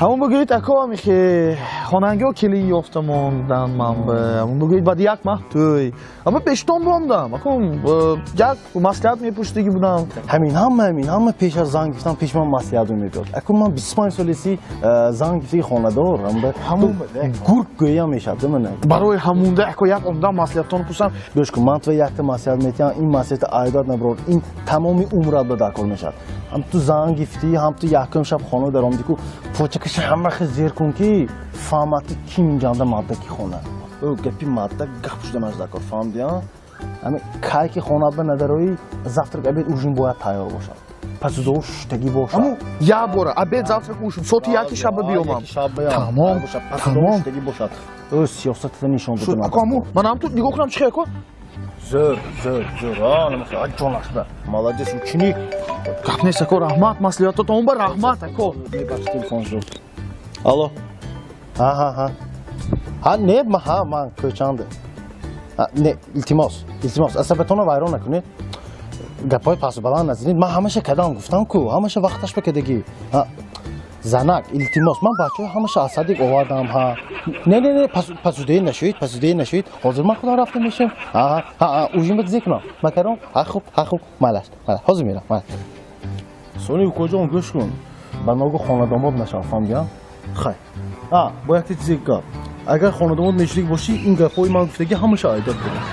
Ҳамон бигӯед, ако, михе хонангиҳо келин ёфта мондан, ман ба ҳамон бигӯед, баъди як маҳ тӯй, ама пештон бондам, ако, як маслиҳат мепурсидагӣ будам. Ҳамин ҳама пеш аз зан гирифтан пеш ман маслиҳат мебиёд. Ако, ман 25 солеси, зан гирифтаги, хонадор. Ҳамон. Гург гӯям мешавад мана. Барои ҳамунда, ако, як омдам маслиҳаттон пурсам. Гӯш кун, ман туя якта маслиҳат метиҳам, ин маслиҳата айдат наброр, ин тамоми умрат ба даркор мешавад. Ҳам ту зан гифтӣ, ҳам ту якум шаб хона даромадӣ ку, почакаша ҳама хел зер кун, ки фаҳмад, ки ким инҷанда мардаки хона. Ӯ гапи мардак гап шуданаш даркор, фаҳмдӣ? Ҳами кай ки хонат ба надароӣ, завтрак, обед, ужин бояд тайёр бошад, пасудову шуштагӣ бошад. Ҳамун як бора обед, завтрак, ужин соати 1 шаба биёмам. Тамом. Шуштагӣ бошад. Ӯ сиёсатата нишон Шуд, дода. Ако, ҳамун ман ҳам ту нигоҳ кунам, чӣ хел, ако? Зӯр, зӯр, зӯр, ҷонашба, молодец, ученик. Гап нест, ако, раҳмат, маслиҳатотон ба раҳмат, ако. Мебахш, телефон шуд. Алло, ҳа, ҳа, ҳа, ҳа, не, ма, ҳа, ман кӯчанде. Не, илтимос, илтимос, асабатонро вайрон накунед, гапҳои пасту баланд назанед. Ман ҳамаша кадам, гуфтам ку, ҳамаша вақташ ба кадагӣ. Занак, илтимос, ман бачаҳо ҳамаша аз садик овардам. Ҳа, не, не, не, пасудеӣ нашавед, пасудеӣ нашавед, ҳозир ман худам рафта мешавам. Ҳа, ҳа, ужин ба зе кунам, макарон. Ҳа, хуб, ҳа, хуб, майлаш, майлаш, ҳозир мерам, майлаш. Сони, укоҷон, гӯш кун, ба ногу хонадомод нашав, фаҳмидиам? Хай, а бо якта чизе гап: агар хонадомод мешудик бошӣ, ин гапҳои ман гуфтагӣ ҳамаша айдат кунам.